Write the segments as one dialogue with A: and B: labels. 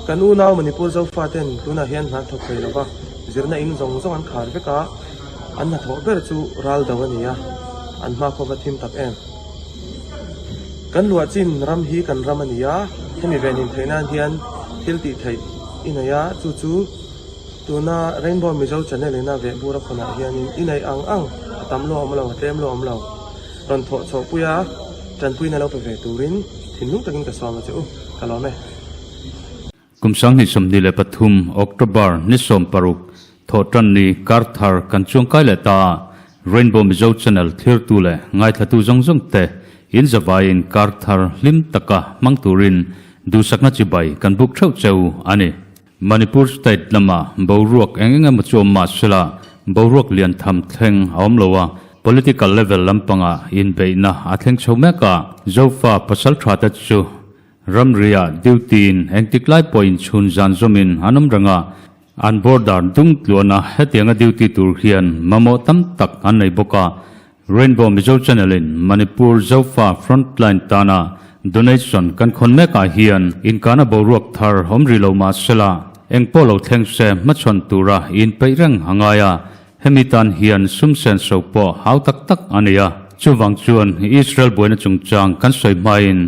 A: Kan unau Manipur Zofaten tunah hian hna an thawk thei lova, zirna in zawng zawng an khar vek a, an hnathawh ber chu ral do a ni a, an hmakhua va thim tak em. Kan luah chin ram hi kan ram a ni a, hemi venhim theih nan hian thil tih theih i nei a, chu chu tuna Rainbow Mizo Channel ina vehbur a khawnah hianin i neih ang ang a tam luah awm lo, a tlem luah awm lo. Rawn thawh chhuahpui a, tanpuina lo pe ve turin thinlung takin ka sawm a che u, ka lawm e.
B: Kum 2023 October ni 16 Thawhtanni kar thar kan chuangkai leh ta a, Rainbow Mizo Channel thlirtu leh ngaithlatu zawng zawng te in zavaiin kar thar hlim taka hmang turin duhsakna chibai kan buk theuh cheu a ni. Manipur state lama boruak eng eng emaw chu awm mah sela, boruak lian tham thleng a awm lo a, political level lampangah inbeihna a thleng chho mek a, Zofa pasal tha te chu ramriah duty in engtik lai pawh inchhun zan zawmin an awm reng a, an border dung tluana hetianga duty tur hian mamawh tam tak an nei bawk a, Rainbow Mizo Channel in Manipur Zofa Frontline tana donation kan khawn mek ah hian inkana boruak thar awm rih lo mah sela, eng pawh lo thleng se hmachhawn tura inpeih reng a ngai a, hemi tan hian sum senso pawh hau tak tak a nei a. Chuvang chuan Israel buaina chungchang kan sawi hmain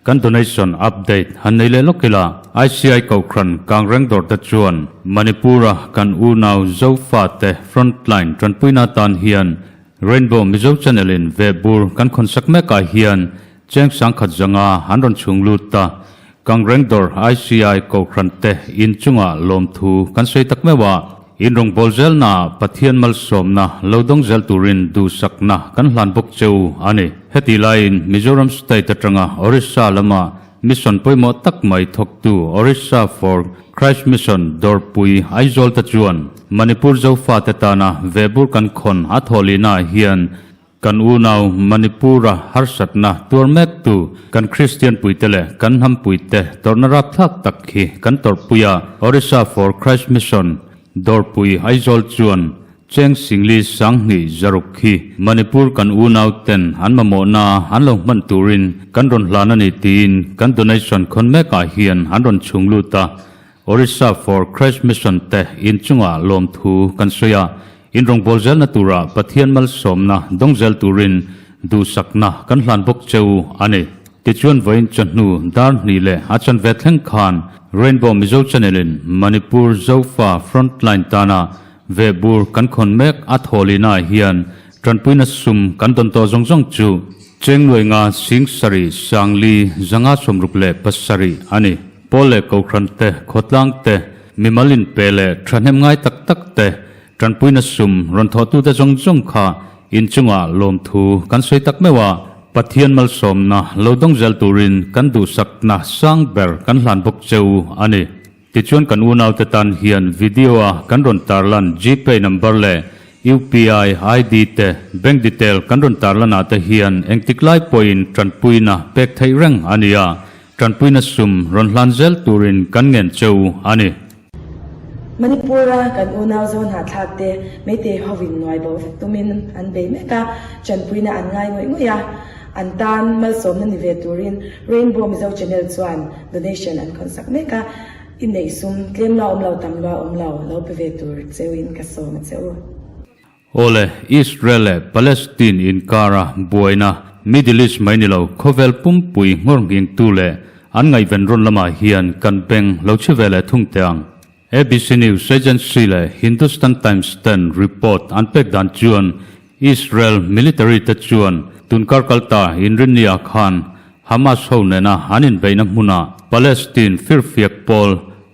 B: Kan donation update han nei leh lawk ila, ICI Kohhran Kangreng dawrte chuan Manipur-a kan unau Zofate frontline tanpuina atan hian Rainbow Mizo Channel-in vehbur kan khawnsak mekah hian cheng sangkhat zanga an rawn chhung lut ta. Kangreng dawr ICI Kohhran te inchungah lawmthu kan sawi tak meuh a. In rawngbâwl zêlnaah Pathian malsâwmna lo dawng zêl tûrin duhsakna kan hlân bawk che u a ni. Heti laiin Mizoram State aṭanga Orissa lama mission pawimawh tak mai thawktu Orissa for Christ Mission dawrpui Aizawl te chuan Manipur Zofate tâna vehbur kan khawn a thawhlihnaah hian Kan unau Manipur-a harsatna tuar mektu kan Kristian puite leh kan hnam puite tawrhna rapthlak tak hi kan tawrhpui a, Orissa for Christ Mission dawrpui Aizawl chuan cheng singli 2000 hi Manipur kan unau ten an mamawhna an lo hman turin kan rawn hlan a ni tiin kan donation khawn mekah hian an rawn chhung lut a, Orissa for Christ Mission te inchungah lawmthu kan sawi a, in rawngbâwl zelna tura Pathian malsawmna dawng zel turin duhsakna kan hlan bawk che u a ni. Tichuan vawiin chawhnu dar hnih leh a chanve thleng khan Rainbow Mizo Channel in Manipur Zofa Frontline tana vehbur kan khawn mek a thawhlihnaah hian tanpuina sum kan dawn tawh zawng zawng chu cheng nuai nga sing sarih sangli zanga 67 a ni. Pawl leh Kohhran te, khawtlang te, mimal inpe leh thahnem ngai tak tak te, tanpuina sum rawn thawhtute zawng zawng kha inchungah lawmthu kan sawi tak meuh a, Pathian malsawmna lo dawng zel turin kan duhsakna sang ber kan hlan bawk che u a ni. Tichuan kan unaute tan hian video-a kan rawn tarlan Gpay number leh UPI ID te, bank detail kan rawn tarlanah te hian engtik lai pawhin tanpuina pek theih reng a ni a, Tanpuina sum rawn hlan zel turin kan ngen che u a ni.
C: Manipur-a kan unau zo hnahthlak te Meitei hovin nuai bo vek tumin an bei mek a, tanpuina an ngai ngawih ngawih a, an tan malsawmna ni ve turin Rainbow Mizo Channel chuan donation an khawnsak mek a, i neih sum tlem lua awm lo tam lua awm lo lo pe ve tur cheuin ka sawm a che u.
B: Awle, Israel leh Palestine inkara buaina Middle East mai ni lo khawvel pumpui nghawr nghingtu leh an ngaihven rawn lamah hian kan beng lo chhe ve leh thung teh ang. ABC News Agency leh Hindustan Times ten report an pek dan chuan Israel military te chuan tunkar kalta inrinni ah khan Hamas ho nena an inbeihna hmunah Palestine firfiak pawl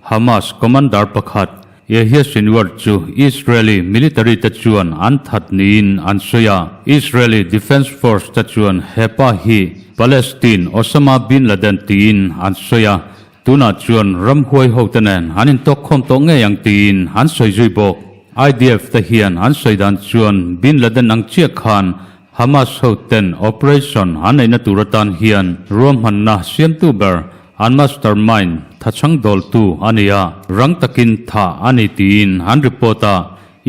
B: Hamas commander pakhat Yahya Sinwar chu Israeli military te chuan an that niin an sawi a. Israeli Defence Force te chuan hepa hi Palestine Osama bin Laden tiin an sawi a, tunah chuan ramhuai hote nen an intawkkhawm tawh ngei ang tiin an sawi zui bawk. IDF te hian an sawi dan chuan bin Laden ang chiah khan Hamas hoten operation an neihna tur atan hian ruahmanna siamtu ber an mastermind thachhang dawltu a ni a, rang takin thah a ni tiin an report a.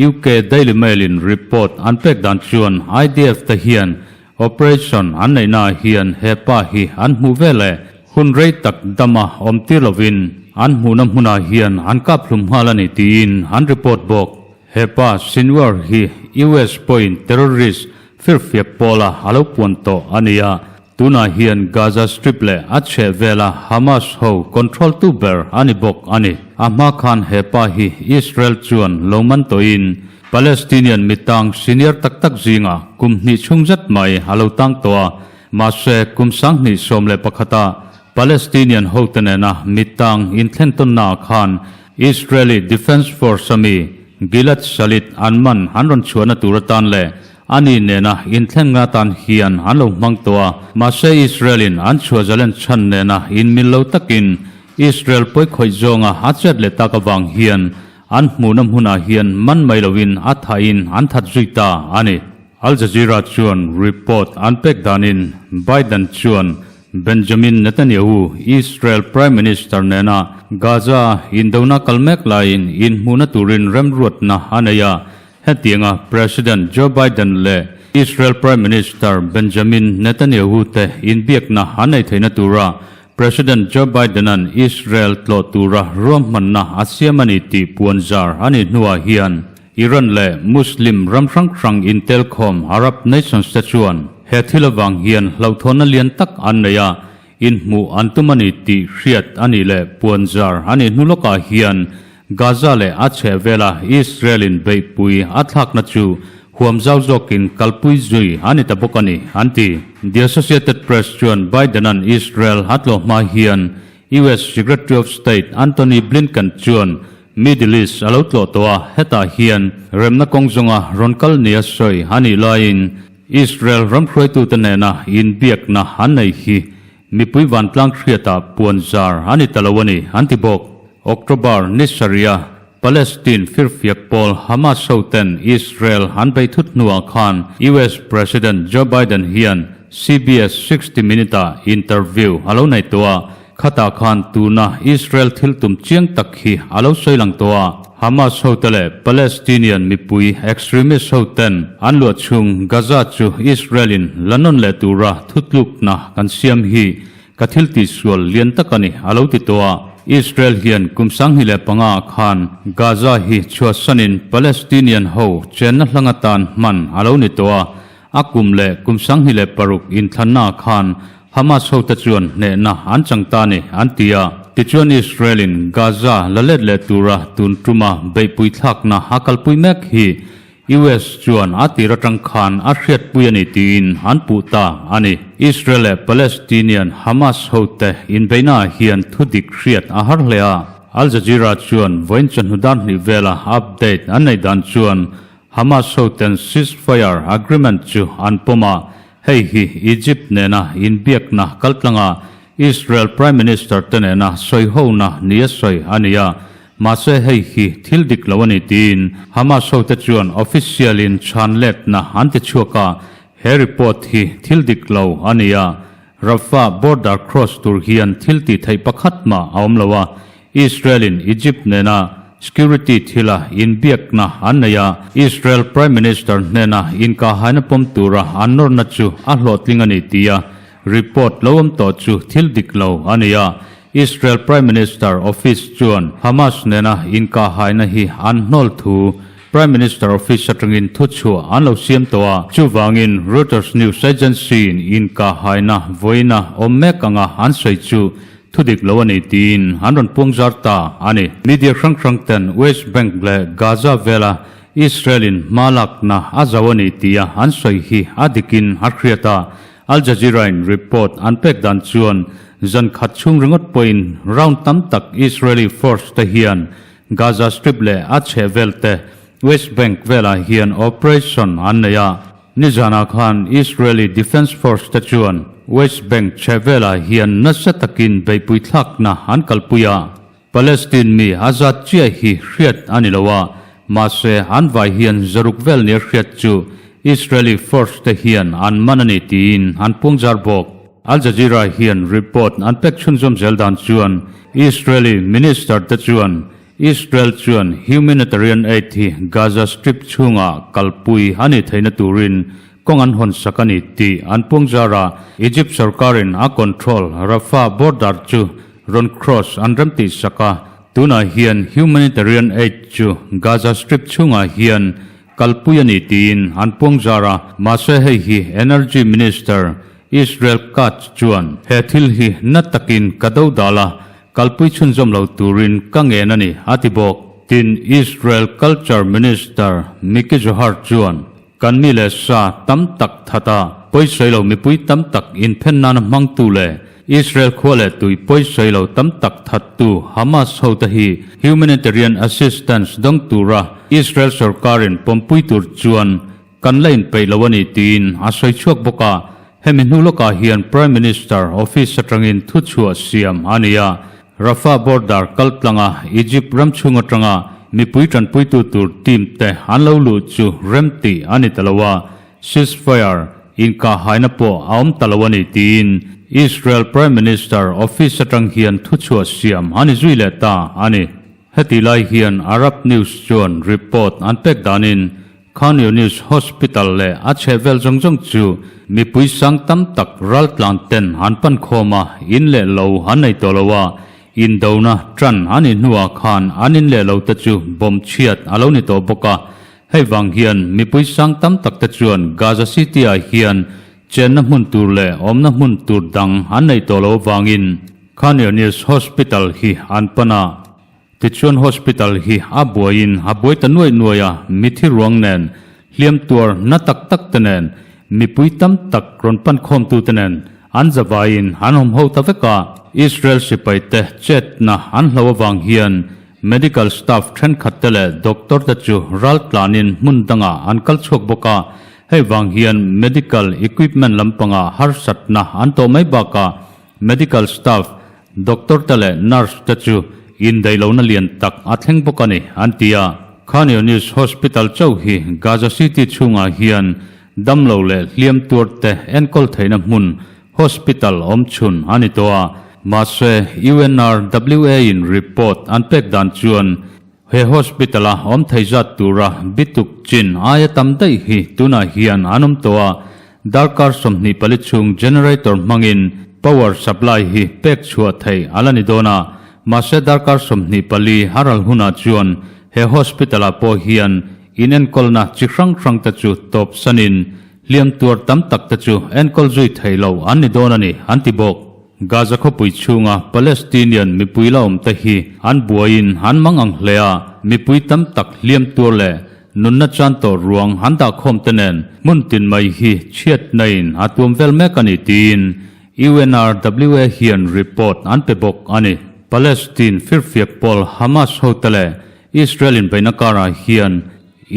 B: UK Daily Mail in report an pek dan chuan IDF te hian operation an neihnaah hian he pa hi an hmuh veleh hun rei tak dama awm tir lovin. an hmuhna hmunah hian an kap hlum nghal a ni tiin an report bawk. Hepa Sinwar hi US pawhin terrorist firfiak pawla a lo puan tawh a ni a, tunah hian Gaza Strip leh a chhehvela Hamas ho control tu ber a ni bawk a ni. A hma khan hepa hi Israel chuan lo man tawhin Palestinian mitang senior tak tak zingah kum hnih chhung zet mai a lo tang tawh a, mahse kum 2011 ah Palestinian hote nena mitang inthlentawnnaah khan Israeli Defence Force ami Gilad Shalit an man an rawn chhuahna tur atan leh ani nena inthlenna atan hian an lo hmang tawh a, mahse Israel-in an chhuah zalen chhan nena inmil lo takin Israel pawikhawih zawnga a chet leh tak avang hian an hmuhna hmunah hian man mai loin a thahin an that zui ta a ni. Al Jazeera chuan report an pek danin Biden chuan Benjamin Netanyahu, Israel Prime Minister nena Gaza indona kal mek laiin inhmuhna turin remruatna a nei a. Hetianga President Joe Biden leh Israel Prime Minister Benjamin Netanyahu te inbiakna an nei theihna tura President Joe Biden-a'n Israel tlawh tura ruahmanna a siam a ni tih puanzar a nih hnuah hian Iran leh Muslim ram hrang hrang intelkhawm Arab nations te chuan he thil avang hian hlauhthawnna lian tak an nei a, inhmuh an tum a ni tih hriat a nih leh puanzar a nih hnu lawkah hian Gaza leh a chhehvela Israel-in beihpui a thlakna chu huam zau zawkin kalpui zui a ni ta bawk a ni, an ti. The Associated Press chuan Biden-a'n Israel a tlawh hma hian US Secretary of State Antony Blinken chuan Middle East a lo tlawh tawh a, hetah hian remna kawng zawnga rawn kal nia sawi a nih laiin Israel ram hruaitute nena inbiakna an nei hi mipui vantlang hriatah puan zar a ni ta lo a ni, an ti bawk. October ni sarih-a Palestine firfiak pawl Hamas hoten Israel an bei thut hnuah khan US President Joe Biden hian CBS 60 Minute-ah interview a lo nei tawh a, Khatah khan tuna Israel thil tum chiang tak hi a lo sawi lang tawh a, Hamas hote leh Palestinian mipui extremist hoten an luah chhung Gaza chu Israel-in la nawn leh tura thutlukna kan siam hi ka thil tihsual lian tak a ni a lo ti tawh a. Israel hian kum 2005 ah khan Gaza hi chhuahsanin Palestinian ho chenna hlang atan hman a lo ni tawh a, A kum leh kum 2006 inthlanna khan Hamas hote chuan hnehna an chang ta ni an ti a. Tichuan Israel-in Gaza la let leh tura tun tuma beihpui thlakna a kalpui mek hi US chuan a tir atang khan a hriatpui a ni tiin an puh ta a ni. Israel leh Palestinian Hamas hote inbeihnaah hian thudik hriat a har hle a. Al Jazeera chuan vawiin chawhnu dar hnih vela update an neih dan chuan Hamas hoten ceasefire agreement chu an pawm a, hei hi Egypt nena inbiakna kaltlanga Israel Prime Minister te nena sawihona nia sawi a ni a, mahse hei hi thil dik lo a ni tiin Hamas hote chuan official in chhan letna an ti chhuak a, he report hi thil dik lo a ni a, Rafah border cross tur hian thil tih theih pakhat mah a awm lo a, Israel in Egypt nena security thila inbiakna an nei a, Israel Prime Minister hnena inkahhaina pawm tura an nawrna chu a hlawhtling a ni tia report lo awm tawh chu thil dik lo a ni a. Israel Prime Minister Office chuan Hamas nena inkahhaina hi an hnawl thu Prime Minister Office atangin thuchhuah an lo siam tawh a, chuvangin Reuters news agency-in inkahhaina vawiina awm mek anga an sawi chu Thudik lo a ni tiin an rawn puang zar ta a ni. Media hrang hrang ten West Bank leh Gaza vela Israel-in hma lakna a zo a ni tia an sawi hi a dikin a hriat a. Al Jazeera-in report an pek dan chuan zan khat chhung ringawt pawhin round tam tak Israeli force te hian Gaza Strip leh a chhehvel te West Bank velah hian operation an nei a. Nizanah khan Israeli Defence Force te chuan West Bank chhehvelah hian nasa takin beihpui thlakna an kalpui a, Palestine mi a zat chiah hi hriat a ni lo a, mahse an vai hian zaruk vel nia hriat chu Israeli force te hian an man a ni tiin an puangzar bawk. Al Jazeera hian report an pek chhunzawm zel dan chuan Israeli minister te chuan Israel chuan humanitarian aid hi Gaza Strip chhungah kalpui a nih theihna turin kawng an hawn sak a ni tih an puangzar a, Egypt sorkarin a control Rafah border chu Rawn cross an remtih sak a, tunah hian humanitarian aid chu Gaza Strip chhungah hian kalpui a ni tiin an puang zar a, mahse hei hi Energy Minister Israel Katz chuan he thil hi na takin ka do dal a, kalpui chhunzawm lo turin ka ngen a ni a ti bawk. Tin, Israel Culture Minister Miki Zohar chuan Kan mi leh sa tam tak that a, pawisawi lo mipui tam tak inphen nana hmangtu leh Israel khua leh tui pawisawi lo tam tak thattu Hamas hote hi humanitarian assistance dawng tura Israel sorkarin pawmpui tur chuan kan la inpeih lo a ni tiin a sawi chhuak bawk a. Hemi hnu lawkah hian Prime Minister office atangin thuchhuah siam a ni a, Rafah border kal tlanga Egypt ram chhung atanga mipui tanpuitu tur team te an lo luh chu rem tih a ni ta lo a, ceasefire inkahhaina pawh a awm ta lo a ni tiin Israel Prime Minister office atang hian thuchhuah siam a ni zui leh ta a ni. Heti lai hian Arab News chuan report an pek danin Khan Younis Hospital leh a chhehvel zawng zawng chu mipui sang tam tak raltlan ten an pan khawm a, in leh lo an nei tawh lo a, indona tan a nih hnuah khan an in leh lo te chu bomb chhiat a lo ni tawh bawk a. Hei vang hian mipui sang tam tak te chuan Gaza City ah hian chenna hmun tur leh awmna hmun tur dang an nei tawh lo avangin Khan Younis Hospital hi an pan a. Tichuan hospital hi a buaiin a buai ta nuai nuai a, mithi ruang nen, hliam tuar na tak tak te nen, mipui tam tak rawn pan khawmtu te nen an zavaiin an awm ho ta vek a. Israel sipai te chetna an hlo avang hian medical staff thenkhat te leh doctor te chu ral tlanin hmun dangah an kal chhuak bawk a, hei vang hian medical equipment lampangah harsatna an tawh mai bakah medical staff Doctor te leh nurse te chu indaihlohna lian tak a thleng bawk a ni, an ti a. Khan Younis Hospital chauh hi Gaza City chhungah hian damlo leh hliam tuar te enkawl theihna hmun hospital awm chhun a ni tawh a. Mahse, UNRWA in report an pek dan chuan he hospital-a awm thei zat tura bituk chin aia tam daih hi tunah hian an awm tawh a. Darkar 24 chhung generator hmangin power supply hi pek chhuah theih a la ni dawn a, mahse darkar 24 a ral hunah chuan he hospital-ah pawh hian inenkawlna chi hrang hrang te chu tawp sanin hliam tuar tam tak te chu enkawl zui theih loh an ni dawn a ni, an ti bawk. Gaza khawpui chhunga Palestinian mipui la awm te hi an buaiin an mang ang hle a, mipui tam tak hliam tuar leh Nunna chan tawh ruang an dahkhawm te nen hmun tin mai hi chhiatna in a tuam vel mek a ni tiin UNRWA hian report an pe bawk a ni. Palestine firfiak pawl Hamas hote leh Israel inbeihna karah hian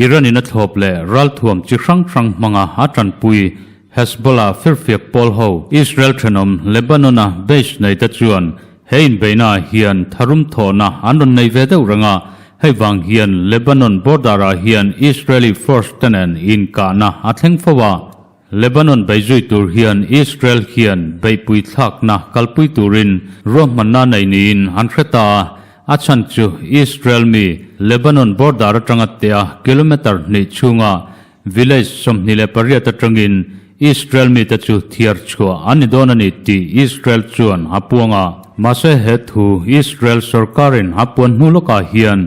B: Iran in a thlawp leh ralthuam chi hrang hrang hmanga a tanpui Hezbollah firfiak pawl ho Israel thenawm Lebanon-a base nei te chuan He inbeihnaah hian tharum thawhna an rawn nei ve deuh reng a, hei vang hian Lebanon border-ah hian Israeli force te nen inkahna a thleng fo a. Lebanon beizui tur hian Israel hian beihpui thlakna kalpui turin ruahmanna nei niin an hre ta a, a chhan chu Israel mi Lebanon border atanga tea kilometre hnih chhunga Village 28 atangin Israel mite chu thiar chhuah an ni dawn a ni tih Israel chuan a puang a. Mahse he thu Israel sorkarin a puan hnu lawkah hian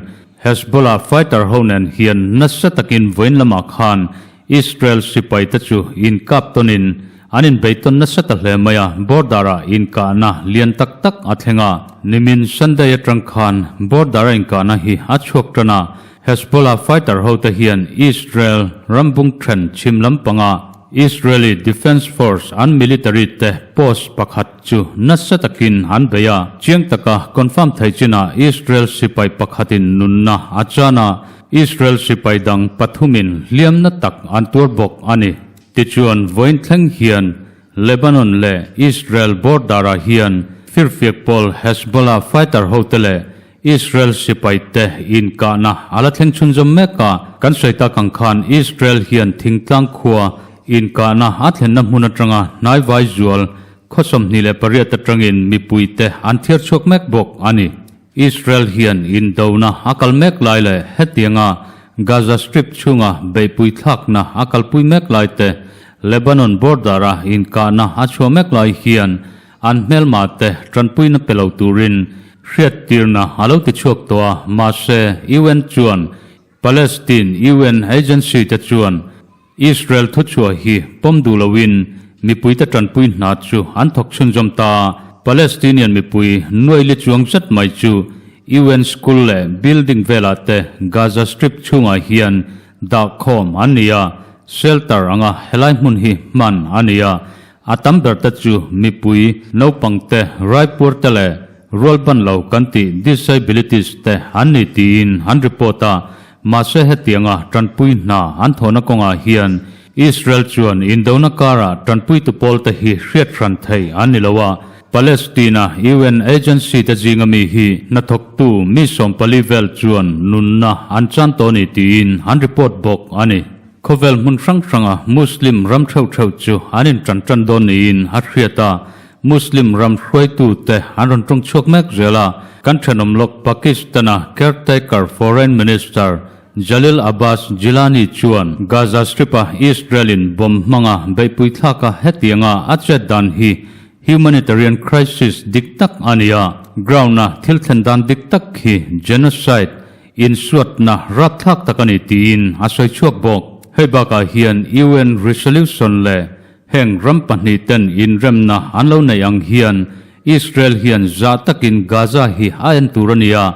B: Hezbollah fighter ho nen hian nasa takin vawiin lamah khan Israel sipai te chu inkap tawnin an inbeitawn nasa ta hle mai a, border-ah inkahna lian tak tak a thleng a. Nimin Sunday atang khan border-a inkahna hi a chhuak tan a, Hezbollah fighter hote hian Israel rambung then chhim lampanga Israeli Defence Force an military te post pakhat chu nasa takin an bei a. Chiang taka confirm thei chinah Israel sipai pakhatin nunna a chan a, Israel sipai dang pathumin hliamna tak an tuar bawk a ni. Tichuan vawiin thleng hian Lebanon leh Israel border-ah hian firfiak pawl Hezbollah fighter hote leh Israel sipaite inkahna a la thleng chhunzawm mek a, kan sawi tak ang khan Israel hian thingtlang khua inkahna a thlenna hmun atanga hnaivai zual khaw 28 atangin mipuite an thiar chhuak mek bawk a ni. Israel hian indona a kal mek lai leh hetianga Gaza Strip chhunga beihpui thlakna a kalpui mek lai te, Lebanon border-a inkahna a chhuah mek lai hian. an hmelma te tanpuina pe lo turin hriattirna a lo ti chhuak tawh a, mahse UN chuan Palestine UN agency te chuan Israel thuchhuah hi pawm duh loin mipuite tanpui hna chu an thawk chhunzawm ta a, Palestinian mipui nuai li chuang zet mai chu UN school leh building velah te Gaza Strip chhungah hian dah khawm an ni a, shelter anga helai hmun hi hman a ni a, a tam ber te chu mipui, naupang te, raipuar te leh rualban lo kan tih disabilities te an ni tiin an report a. Mahse hetianga tanpui hna an thawhna kawngah hian Israel chuan indona karah tanpuitu pawlte hi hriat hran thei an ni lo a, Palestine-a UN agency te zinga mi hi hnathawktu mi 14 vel chuan nunna an chan tawh a ni tiin an report bawk a ni. Khawvel hmun hrang hranga Muslim ram theuh theuh chu an intan tan dawn niin a hriat a, Muslim ram hruaitute an rawn tawng chhuak mek zel a, kan thenawm lawk Pakistan-a caretaker Foreign Minister Jalil Abbas Jilani chuan Gaza Strip-a Israel-in bomb hmanga beihpui thlaka hetianga a chet dan hi humanitarian crisis dik tak a ni a, ground-a thil thlen dan dik tak hi genocide, insuatna rapthlak tak a ni tiin a sawi chhuak bawk. Hei bakah hian UN resolution leh Heng ram pahnihten inremna an lo neih ang hian Israel hian zah takin Gaza hi a en tur a ni a,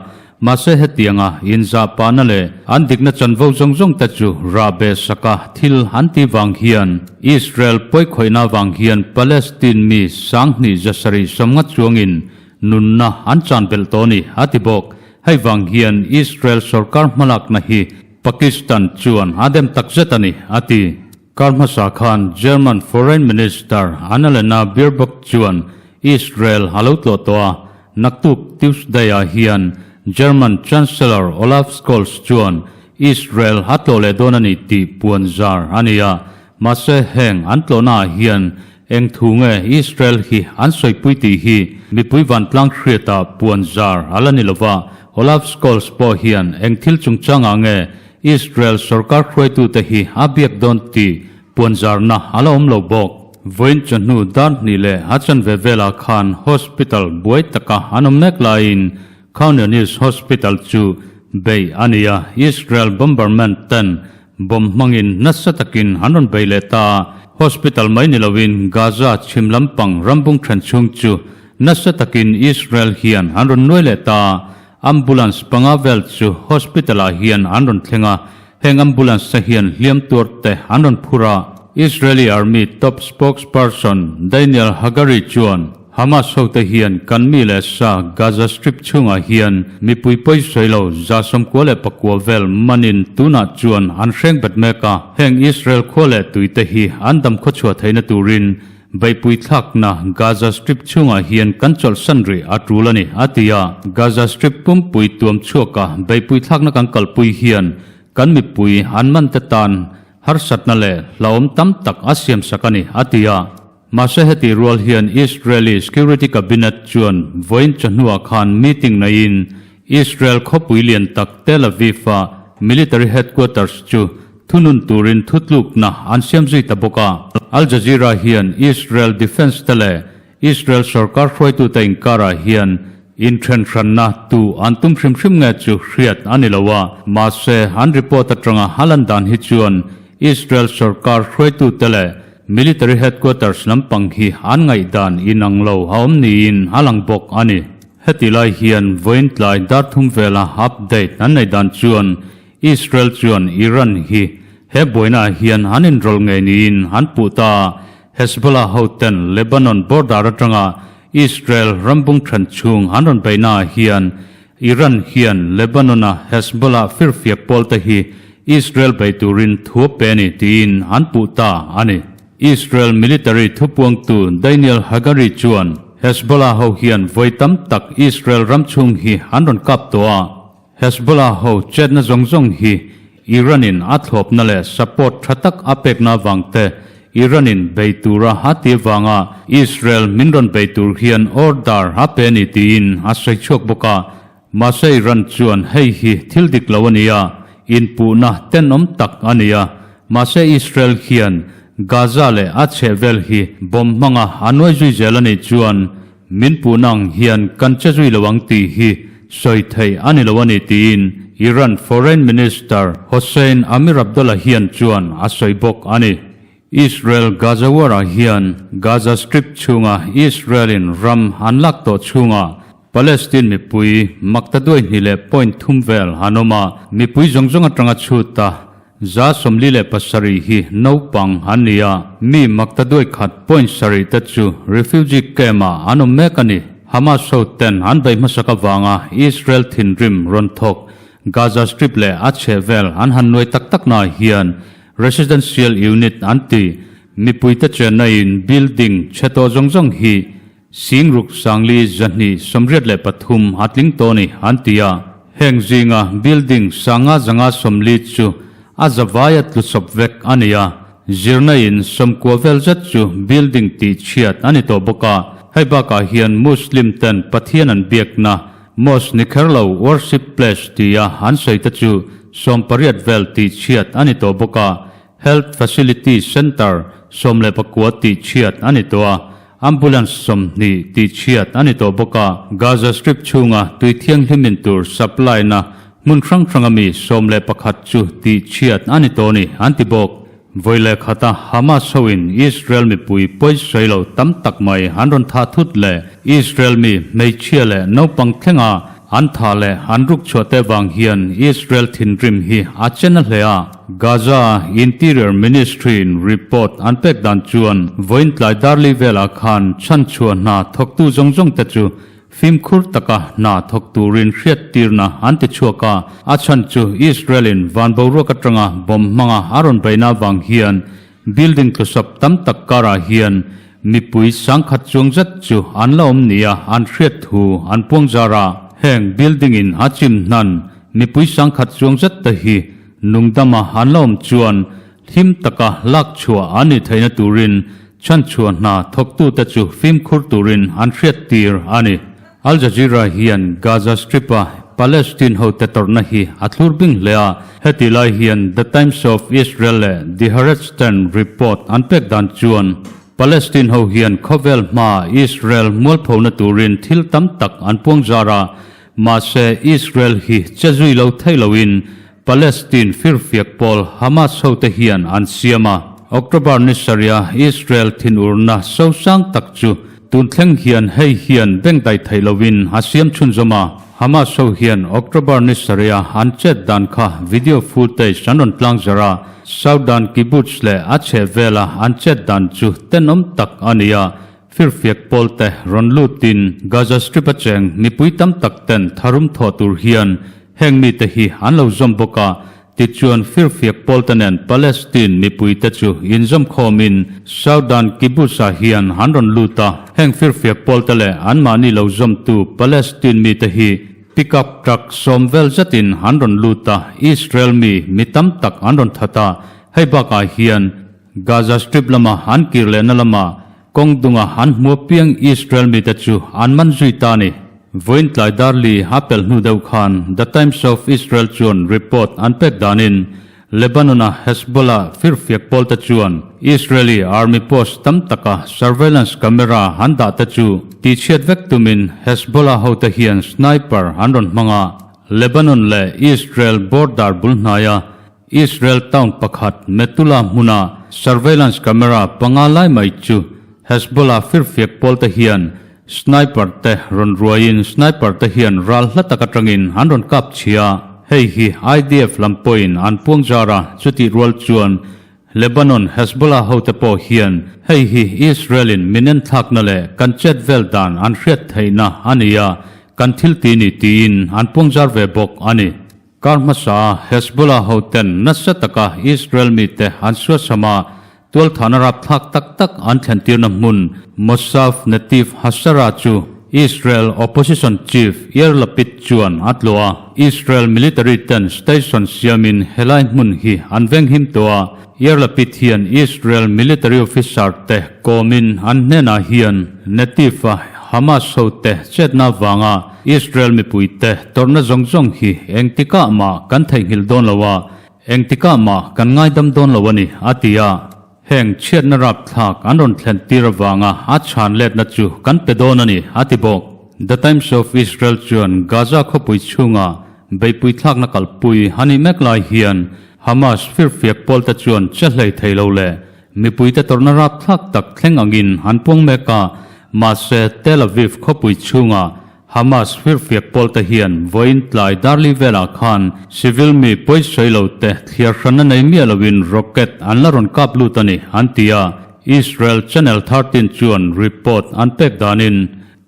B: mahse hetianga inzah pahna leh an dikna chanvo zawng zawng te chu rah beh saka thil an tih vang hian Israel pawikhawihna vang hian Palestine mi 20 750 chuangin nunna an chan belh tawh a ni, a ti bawk. Hei vang hian Israel sorkar hmalakna hi Pakistan chuan a dem takzet a ni, a ti. Kar hmasa khan German Foreign Minister Annalena Baerbock chuan Israel a lo tlawh tawh a, naktuk Tuesday-ah hian German Chancellor Olaf Scholz chuan Israel a tlawh leh dawn a ni tih puan zar a ni a, mahse heng an tlawhnaah hian eng thu nge Israel hi an sawipui tih hi mipui vantlang hriatah puan zar a la ni lova, Olaf Scholz pawh hian eng thil chungchangah nge Israel sorkar hruaitute hi a biak dawn tih puanzarna a la awm lo bawk. Vawiin chawhnu dar hnih leh a chanve velah khan hospital buai taka an awm mek laiin Khan Younis Hospital chu bei a ni a, Israel bombardment ten bomb hmangin nasa takin an rawn bei leh ta a, hospital mai ni loin Gaza chhim lampang rambung then chhung chu nasa takin Israel hian an rawn nuai leh ta a, Ambulance panga vel chu hospital ah hian an rawn thleng a, heng ambulance te hian hliam tuar te an rawn phur a. Israeli Army top spokesperson Daniel Hagari chuan, Hamas ho te hian kan mi leh sa Gaza Strip chhungah hian mipui pawi sawi lo 99 vel manin tunah chuan an hreng bet mek a, heng Israel khua leh tui te hi an dam khawchhuah theihna turin Beihpui thlakna Gaza Strip chhungah hian kan chawlhsan rih a tul a ni, a ti a. Gaza Strip pumpui tuam chhuaka beihpui thlakna kan kalpui hian kan mipui an mante tan harsatna leh hlauhawm tam tak a siamsak a ni, a ti a. Mahse heti rual hian Israeli Security Cabinet chuan vawiin chawhnuah khan meeting neiin Israel khawpui lian tak Tel Aviv-a military headquarters chu thunun turin thutlukna an siam zui ta bawk a. Al Jazeera hian Israel Defence te leh Israel sorkar hruaitute inkarah hian inthenhranna tu an tum hrim hrim nge chu hriat a ni lo a, mahse an report atanga a lan dan hi chuan Israel sorkar hruaitute leh military headquarters lampang hi an ngaihdan inang lo a awm niin a lang bawk a ni. Heti lai hian vawiin tlai dar thum vela update an nei dan chuan Israel chuan Iran hi he buainaah hian an inrawlh ngei niin an puh ta a, Hezbollah hoten Lebanon border atanga Israel rambung then chhung an rawn beihnaah hian Iran hian Lebanon-a Hezbollah firfiak pawlte hi Israel bei turin thu a pe a ni tiin an puh ta a ni. Israel military thupuangtu Daniel Hagari chuan Hezbollah ho hian vawi tam tak Israel ram chhung hi an rawn kap tawh a, Hezbollah ho chetna zawng zawng hi Iran-in a thlawpna leh support tha tak a pekna avang te, Iran-in bei tura a ti avanga Israel min rawn bei tur hian order a pe a ni tiin a sawi chhuak bawk a. Mahse Iran chuan hei hi thil dik lo a ni a, inpuhna tenawm tak a ni a. Mahse Israel hian Gaza leh a chhehvel hi bomb hmanga a nuai zui zel a nih chuan. Min puhna ang hian kan che zui lo ang tih hi sawi theih a ni lo a ni tiin Iran Foreign Minister Hossein Amirabdollahian chuan a sawi bawk a ni. Israel Gaza war ah hian Gaza Strip chhunga Israel in ram an lak tawh chhunga Palestine mipui makta duai hnih leh point thum vel an awm a, mipui zawng zawng atanga chhut a 47 hi naupang an ni a, mi makta duai khat point sarih te chu refugee camp ah an awm mek a ni. Hamas ho ten an beih hmasak avanga Israel thinrim rawn thawk Gaza Strip leh a chhehvel an han nuai tak tak naah hian Residential Unit an ti. Mipuite chenna in building chhe tawh zawng zawng hi Singruk Sangli 283 a tling tawh a ni an ti a. Heng zinga building sanga 140 chu a zavaia tlusawp vek a ni a. Zirna in 90 vel zet chu building tih chhiat a ni tawh bawk a. Hei bakah hian Muslim ten Pathian an biakna Mosque ni kher lo worship place tia an sawi te chu 18 vel tih chhiat a ni tawh bawk a, Health Facility Centre 19 tih chhiat a ni tawh a, Ambulance 20 tih chhiat a ni tawh bawk a, Gaza Strip chhunga tui thianghlim in tur supply na hmun hrang hrang ami 11 chu tih chhiat a ni tawh a ni an ti bawk. Vawi leh khata Hamas hoin Israel mipui pawi sawi lo tam tak mai an rawn thah thut leh Israel mi hmeichhia leh naupang thlenga an thah leh an ruk chhuah te vang hian Israel thinrim hi a chen a hle a. Gaza Interior Ministry in report an pek dan chuan vawiin tlai darli velah khan chhanchhuah hna thawktu zawng zawng te chu Fimkhur taka hna thawk turin hriattirna an ti chhuak a, a chhan chu Israel-in van boruak atanga bomb hmanga a rawn beihna avang hian building tlusawp tam tak karah hian mipui sangkhat chuang zet chu an la awm nia an hriat thu an puang zar a. Heng building-in a chim hnan mipui sangkhat chuang zet te hi nungdama an la awm chuan Hlim taka lak chhuah an ni theihna turin chhanchhuah hna thawktute chu fimkhur turin an hriattir a ni. Al Jazeera hian Gaza Strip-a Palestine hote tawrhna hi a thlur bing hle a, heti lai hian The Times of Israel leh The Haaretz ten report an pek dan chuan Palestine ho hian khawvel hmaa Israel mualphona turin thil tam tak an puang zar a, mahse Israel hi che zui lo thei loin Palestine firfiak pawl Hamas hote hian an siam a, October ni sarih-a Israel thinurna sosang tak chu tun thleng hian hei hian bengdai theih loin a siam chhunzawm a. Hamas ho hian October ni sarih-a an chet dan kha video footage an rawn tlang zarh a, Southern Kibbutz leh a chhehvela an chet dan chu tenawm tak a ni a, firfiak pawlte rawn lutin Gaza Strip-a cheng mipui tam tak ten tharum thawh tur hian Heng mite hi an lo zawm bawk a, tichuan firfiak pawlte nen Palestine mipuite chu inzawm khawmin Southern Kibbutz-ah hian an rawn lut a. Heng firfiak pawlte leh anmahni lo zawmtu Palestine mite hi pickup truck 10 vel zetin an rawn lut a, Israel mi mi tam tak an rawn that a, hei bakah hian Gaza Strip lama an kir lehna lamah Kawng dunga an hmu apiang Israel mite chu an man zui ta a ni. Vawiin tlai darli a pelh hnu deuh khan The Times of Israel chuan report an pek danin Lebanon-a Hezbollah firfiak pawlte chuan Israeli army post tam taka surveillance camera an dah te chu tihchhiat vek tumin Hezbollah hote hian sniper an rawn hmang a, Lebanon leh Israel border bul hnaia Israel town pakhat Metula hmuna surveillance camera panga lai mai chu Hezbollah firfiak pawlte hian sniper te rawn ruaiin sniper te hian ral hla tak atangin an rawn kap chhia. Hei hi IDF lam pawhin an puang zar a, chutih rual chuan Lebanon Hezbollah hote pawh hian hei hi Israel in min enthlakna leh kan chet vel dan an hriat theihna a ni a, kan thil ti ni tiin an puang zar ve bawk a ni. Kar hmasa Hezbollah hoten nasa taka Israel mite an suasam a, tualthahna rapthlak tak tak an thlentirna hmun Moshav Netiv Hasara chu Israel opposition chief Yair Lapid chuan a tlawh a. Israel military ten station siamin helai hmun hi an venghim tawh a, Yair Lapid hian Israel military officer te kawmin an hnenah hian Netiv-a Hamas hote chetna vanga Israel mipuite tawrhna zawng zawng hi engtikah mah kan theihnghilh dawn lo a, engtikah mah kan ngaidam dawn lo a ni, a ti a. Heng chhiatna rapthlak an rawn thlen tir avanga a chhan letna chu kan pe dawn a ni, a ti bawk. The Times of Israel chuan Gaza khawpui chhunga beihpui thlakna kalpui a nih mek lai hian Hamas firfiak pawlte chuan che hlei thei lo leh mipuite tawrhna rapthlak tak thleng angin an puang mek a, mahse Tel Aviv khawpui chhunga Hamas firfiak pawlte hian vawiin tlai darli velah khan civil mi pawisawi lo te thliar hranna nei miah loin rocket an la rawn kap lut a ni, an ti a. Israel Channel 13 chuan report an pek danin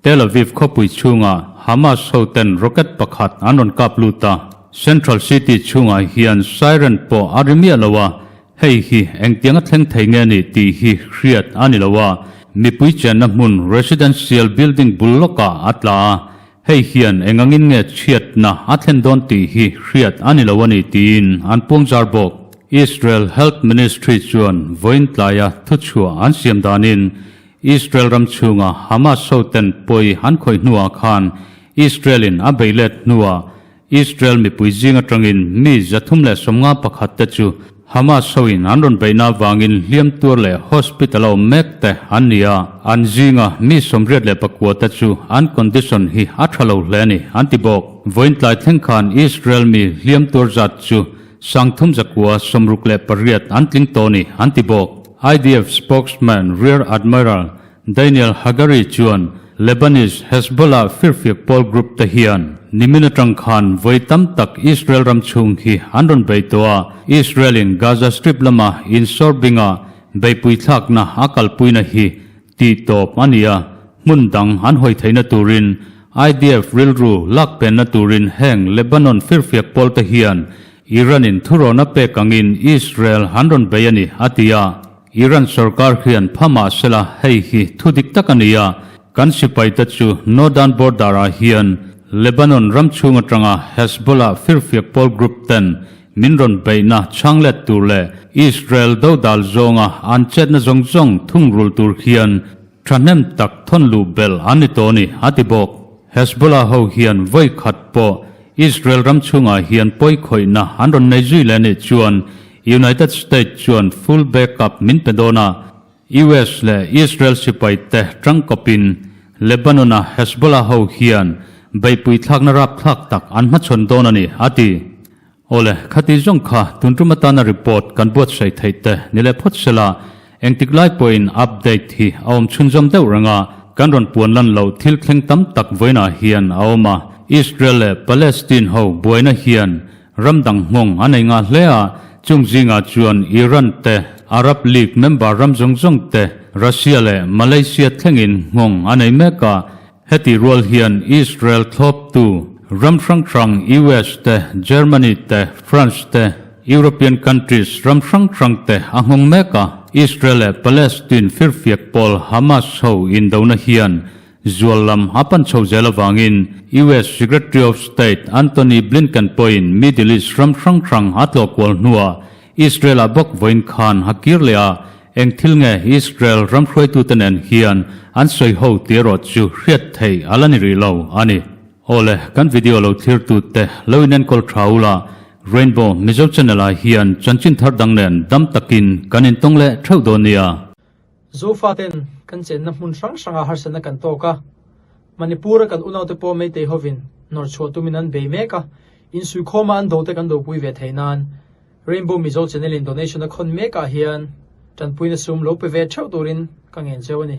B: Tel Aviv khawpui chhungah Hamas hoten rocket pakhat an rawn kap lut a. Central City chhungah hian siren pawh a ri miah lo a, Hei hi engtiang a thleng thei nge ni tih hi hriat a ni lo a, mipui chenna hmun residential building bul lawkah a tla a, hei hian engangin nge chhiatna a thlen dawn tih hi hriat a ni lo a ni tiin an puangzar bawk. Israel Health Ministry chuan vawiin tlaia thuchhuah an siam danin Israel ram chhunga Hamas hoten pawi an khawih hnuah khan Israel-in a beih let hnuah Israel mipui zing atangin mi 351 te chu Hamas hoin an rawn beihna avangin hliam tuar leh hospital a awm mek te an ni a, an zinga mi 89 te chu an condition hi a tha lo hle a ni, an ti bawk. Vawiin tlai thleng khan Israel mi hliam tuar zat chu 3968 an tling tawh a ni, an ti bawk. IDF spokesman Rear Admiral Daniel Hagari chuan Lebanese Hezbollah firfiak pawl group te hian nimin atang khan vawi tam tak Israel ram chhung hi an rawn bei tawh a, Israel in Gaza Strip lama insawr binga beihpui thlakna a kalpuina hi tih tawp a ni a, hmun dang an hawi theihna turin IDF rilru lak penna turin heng Lebanon firfiak pawl te hian Iran in thurawn a pek angin Israel an rawn bei a ni, a ti a. Iran sorkar hian pha mah sela hei hi thu dik tak a ni a, kan sipaite chu Northern border ah hian Lebanon ram chhung atanga Hezbollah firfiak pawl group ten min rawn beihna chhang let tur leh Israel dodal zawnga an chetna zawng zawng thungrul tur hian thahnem tak thawn luh belh an ni tawh a ni, a ti bawk. Hezbollah ho hian vawi khat pawh Israel ram chhungah hian pawi khawihna an rawn nei zui leh anih chuan United States chuan full backup min pe dawn a, US leh Israel sipai te tangkawpin Lebanon-a Hezbollah ho hian beihpui thlakna rapthlak tak an hmachhawn dawn a ni, a ti. Awle, khati zawng kha tun tum atana report kan buatsaih theih te ni leh phawt sela, engtik lai pawhin update hi a awm chhunzawm deuh reng a, kan rawn puan lan loh thil thleng tam tak vawiinah hian a awm a, Israel leh Palestine ho buaina hian Ram dang nghawng a nei ngah hle a, chung zingah chuan Iran te, Arab League member ram zawng zawng te, Russia leh Malaysia thlengin nghawng a nei mek a. Heti rual hian Israel thlawptu ram hrang hrang US te, Germany te, France te, European countries ram hrang hrang te a nghawng mek a. Israel leh Palestine firfiak pawl Hamas ho indona hian Zual lam a pan chho zel avangin US Secretary of State Antony Blinken pawhin Middle East ram hrang hrang a tlawh kual hnuah Israel-ah bawk vawiin khan a kir leh a, eng thil nge Israel ram hruaitute nen hian an sawi ho tih erawh chu hriat theih a la ni rih lo a ni. Awle, kan video lo thlirtute lo inenkawl tha ula, Rainbow Mizo Channel-ah hian chanchin thar dang nen dam takin kan intawng leh theuh dawn nia.
D: Zofaten kan chenna hmun hrang hrangah harsatna kan tawk a, Manipur-a kan unaute pawh Meitei hovin nawr chhuah tumin an bei mek a, insuikhawma an dote kan dopui ve theih nan Rainbow Mizo Channel-in donation a khawn mekah hian tanpuina sum lo pe ve theuh turin ka ngen cheu a ni.